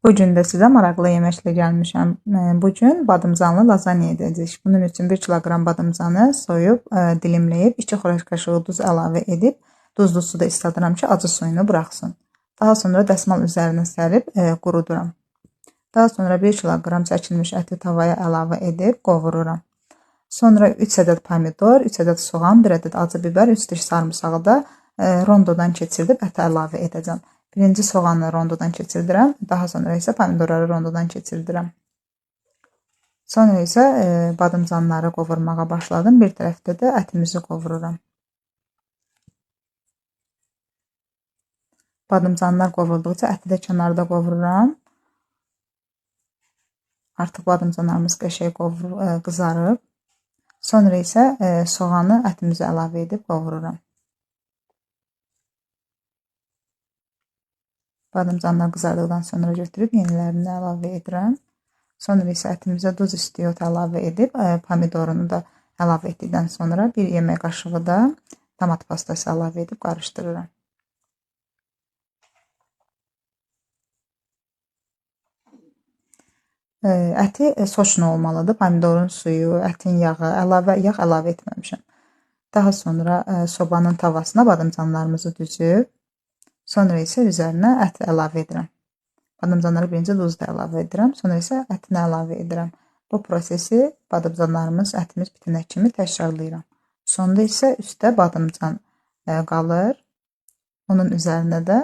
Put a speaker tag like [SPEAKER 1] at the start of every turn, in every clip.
[SPEAKER 1] Bu gün də sizə maraqlı yeməklə gəlmişəm. Bu gün badımcanlı lazanya edəcəyik. Bunun üçün 1 kiloqram badımcanı soyub, dilimləyib, 2 xörək qaşığı duz əlavə edib, duzlu suda isladıram ki, acı suyunu buraxsın. Daha sonra dəsmal üzərinə sərib quruduram. Daha sonra 1 kiloqram çəkilmiş əti tavaya əlavə edib qovururam. Sonra 3 ədəd pomidor, 3 ədəd soğan, 1 ədəd acı biber, 3 diş sarımsağı da rondodan keçirdib ətə əlavə edəcəm. Birinci soğanı rondodan keçirdirəm, daha sonra isə pomidorları rondodan keçirdirəm. Sonra isə badımcanları qovurmağa başladım. Bir tərəfdə də ətimizi qovururam. Badımcanlar qovurduqca əti də kənarda qovururam. Artıq badımcanlarımız qəşəng qızarıb. Sonra isə soğanı ətimizə əlavə edib qovururam. Badımcanlar qızardıqdan sonra götürüb yenilərini əlavə edirəm. Sonra isə ətimizə duz istiot əlavə edib, pomidorunu da əlavə etdikdən sonra bir yemək qaşığı da tomat pastası əlavə edib qarışdırıram. Əti soçlu olmalıdır. Pomidorun suyu, ətin yağı, əlavə yağ əlavə etməmişəm. Daha sonra sobanın tavasına badımcanlarımızı düzüb, sonra isə üzərinə ət əlavə edirəm. Badımcanları birinci duz da əlavə edirəm, sonra isə ətini əlavə edirəm. Bu prosesi badımcanlarımız, ətimiz bitənə kimi təkrarlayıram. Sonda isə üstə badımcan qalır. Onun üzərinə də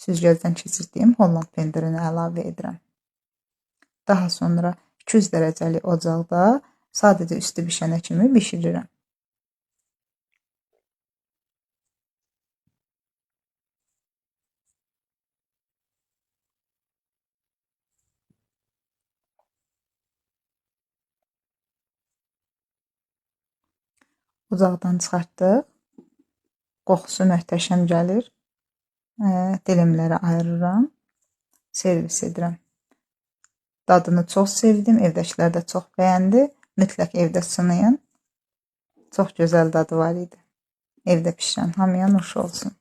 [SPEAKER 1] süzgəcdən keçirdiyim Holland pendirini əlavə edirəm. Daha sonra 200 dərəcəli ocaqda sadəcə üstü bişənə kimi bişirirəm. Ocaqdan çıxartdıq. Qoxusu möhtəşəm gəlir. Dilimlərə ayırıram. Servis edirəm. Dadını çox sevdim. Evdəkilər də çox bəyəndi. Mütləq evdə sınayın. Çox gözəl dadı var idi. Evdə pişirən hamıya nuş olsun.